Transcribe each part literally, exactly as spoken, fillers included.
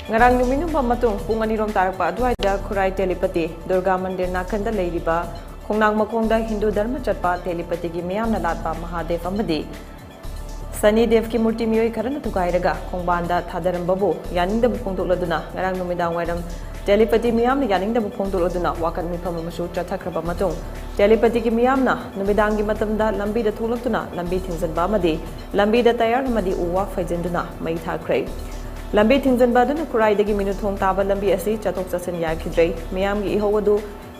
ꯉꯔꯥꯡ ꯅꯨꯃꯤꯠ ꯌꯨꯡꯕ ꯃꯇꯨꯡ ꯄꯨꯡ ꯑꯅꯤ ꯔꯣꯝ ꯇꯥꯔꯛꯄ ꯑꯗꯨꯋꯥꯏꯗ ꯈꯨꯔꯥꯏ ꯇꯦꯂꯤꯄꯇꯤ ꯗꯨꯔꯒꯥ ꯃꯟꯗꯤꯔ ꯅꯥꯀꯟꯗ ꯂꯩꯔꯤꯕ ꯈꯣꯡꯅꯥꯡ ꯃꯈꯣꯡꯗ ꯍꯤꯟꯗꯨ ꯙꯔꯃ ꯆꯠꯄ ꯇꯦꯂꯤꯄꯇꯤꯒꯤ ꯃꯤꯌꯥꯝꯅ ꯂꯥꯠꯄ ꯃꯍꯥꯗꯦꯕ ꯑꯃꯗꯤ ꯁꯅꯤ ꯗꯦꯕꯀꯤ ꯃꯨꯔꯇꯤ ꯃꯤꯑꯣꯏ ꯈꯔꯅ ꯊꯨꯒꯥꯏꯔꯒ ꯈꯣꯡꯕꯥꯟꯗ ꯊꯥꯗꯔꯝꯕꯕꯨ ꯌꯥꯅꯤꯡꯗꯕ ꯐꯣꯡꯗꯣꯛꯂꯗꯨꯅ ꯉꯔꯥꯡ ꯅꯨꯃꯤꯗꯥꯡ ꯋꯥꯏꯔꯝ ꯇꯦꯂꯤꯄꯇꯤ ꯃꯤꯌꯥꯝꯅ ꯌꯥꯅꯤꯡꯗꯕ ꯐꯣꯡꯗꯣꯛꯂꯗꯨꯅ ꯋꯥꯀꯠ ꯃꯤꯐꯝ ꯑꯃꯁꯨ ꯆꯠꯊꯈ꯭ꯔꯕ ꯃꯇꯨꯡ ꯇꯦꯂꯤꯄꯇꯤꯒꯤ ꯃꯤꯌꯥꯝꯅ ꯅꯨꯃꯤꯗꯥꯡꯒꯤ ꯃꯇꯝꯗ ꯂꯝꯕꯤꯗ ꯊꯣꯛꯂꯛꯇꯨꯅ ꯂꯝꯕꯤ ꯊꯤꯡꯖꯤꯟꯕ ꯑꯃꯗꯤ ꯂꯝꯕꯤꯗ ꯇꯌꯥꯔ ꯑꯃꯗꯤ ꯎ ꯋꯥ ꯐꯩꯖꯤꯟꯗꯨꯅ ꯃꯩ ꯊꯥꯈ꯭ꯔꯦ꯫ ꯂꯝꯕꯤ ꯊꯤꯡꯖꯤꯟꯕ ꯑꯗꯨꯅ ꯈꯨꯔꯥꯏꯗꯒꯤ ꯃꯤꯅꯨꯊꯣꯡ ꯇꯥꯕ ꯂꯝꯕꯤ ꯑꯁꯤ ꯆꯠꯊꯣꯛ ꯆꯠꯁꯤꯟ ꯌꯥꯈꯤꯗ꯭ꯔꯦ꯫ ꯃꯤꯌꯥꯝꯒꯤ ꯏꯍꯧ ꯑꯗꯨ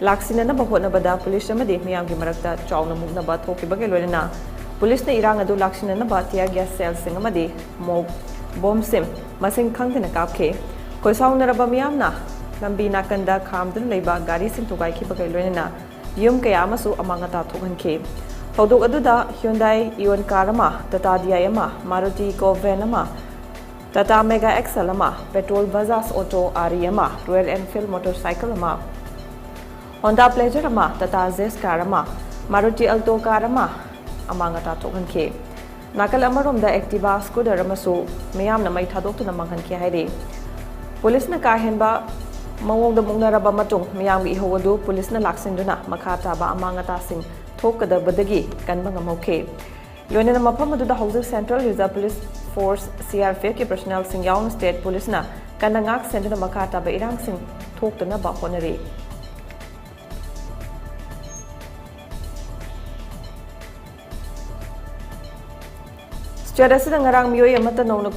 ꯂꯥꯛꯁꯤꯟꯅꯅꯕ ꯍꯣꯠꯅꯕꯗ ꯄꯨꯂꯤꯁ ꯑꯃꯗꯤ ꯃꯤꯌꯥꯝꯒꯤ ꯃꯔꯛꯇ ꯆꯥꯎꯅ ꯃꯨꯛꯅꯕ ꯊꯣꯛꯈꯤꯕꯒ ꯂꯣꯏꯅꯅ ꯄꯨꯂꯤꯁꯅ ꯏꯔꯥꯡ ꯑꯗꯨ ꯂꯥꯛꯁꯤꯟꯅꯅꯕ tear gas shellꯁꯤꯡ ꯑꯃꯗꯤ ꯃꯣꯛ ꯕꯣꯝꯁꯤꯡ ꯃꯁꯤꯡ ꯈꯪꯗꯅ ꯀꯥꯞꯈꯤ꯫ ꯈꯣꯏꯁꯥꯎꯅꯔꯕ ꯃꯤꯌꯥꯝꯅ ꯂꯝꯕꯤ ꯅꯥꯀꯟꯗ ꯈꯥꯝꯗꯨꯅ ꯂꯩꯕ ꯒꯥꯔꯤꯁꯤꯡ ꯊꯨꯒꯥꯏꯈꯤꯕꯒ ꯂꯣꯏꯅꯅ ꯌꯨꯝ ꯀꯌꯥ ꯑꯃꯁꯨ ꯑꯃꯥꯡ ꯑꯇꯥ ꯊꯣꯛꯍꯟꯈꯤ꯫ ꯊꯧꯗꯣꯛ ꯑꯗꯨꯗ Hyundai Eon car ꯑꯃ, Tata D I ꯑꯃ, Maruti Eeco van ꯑꯃ, Tata Megha Excel ꯑꯃ, Petrol Bajaj Auto R E ꯑꯃ, Royal Enfield motorcycle ꯑꯃ, Honda Pleasure ꯑꯃ, Tata Zest car ꯑꯃ, Maruti Alto car ꯑꯃ ꯑꯃꯥꯡ ꯑꯇꯥ ꯊꯣꯛꯍꯟꯈꯤ꯫ ꯅꯥꯀꯜ ꯑꯃꯔꯣꯝꯗ Activa scooter ꯑꯃꯁꯨ ꯃꯤꯌꯥꯝꯅ ꯃꯩ ꯊꯥꯗꯣꯛꯇꯨꯅ ꯃꯥꯡꯍꯟꯈꯤ ꯍꯥꯏꯔꯤ꯫ ꯄꯨꯂꯤꯁꯅ ꯀꯥ ꯍꯦꯟꯕ ꯃꯑꯣꯡꯗ ꯃꯨꯛꯅꯔꯕ ꯃꯇꯨꯡ ꯃꯤꯌꯥꯝꯒꯤ ꯏꯍꯧ ꯑꯗꯨ ꯄꯨꯂꯤꯁꯅ ꯂꯥꯛꯁꯤꯟꯗꯨꯅ ꯃꯈꯥ ꯇꯥꯕ ꯑꯃꯥꯡ ꯑꯇꯥꯁꯤꯡ ꯊꯣꯛꯀꯗꯕꯗꯒꯤ ꯀꯟꯕ ꯉꯝꯍꯧꯈꯤ꯫ ꯂꯣꯏꯅꯅ ꯃꯐꯝ ꯑꯗꯨꯗ ꯍꯧꯖꯤꯛ Central Reserve Police Force, C R P F ꯀꯤ personnelꯁꯤꯡ ꯌꯥꯎꯅ state ꯄꯨꯂꯤꯁꯅ ꯀꯟꯅ ꯉꯥꯛ ꯁꯦꯟꯗꯨꯅ ꯃꯈꯥ ꯇꯥꯕ ꯏꯔꯥꯡꯁꯤꯡ ꯊꯣꯛꯇꯅꯕ ꯍꯣꯠꯅꯔꯤ꯫ State ꯑꯁꯤꯗ ꯉꯔꯥꯡ ꯃꯤꯑꯣꯏ ꯑꯃꯠꯇ ꯅꯧꯅ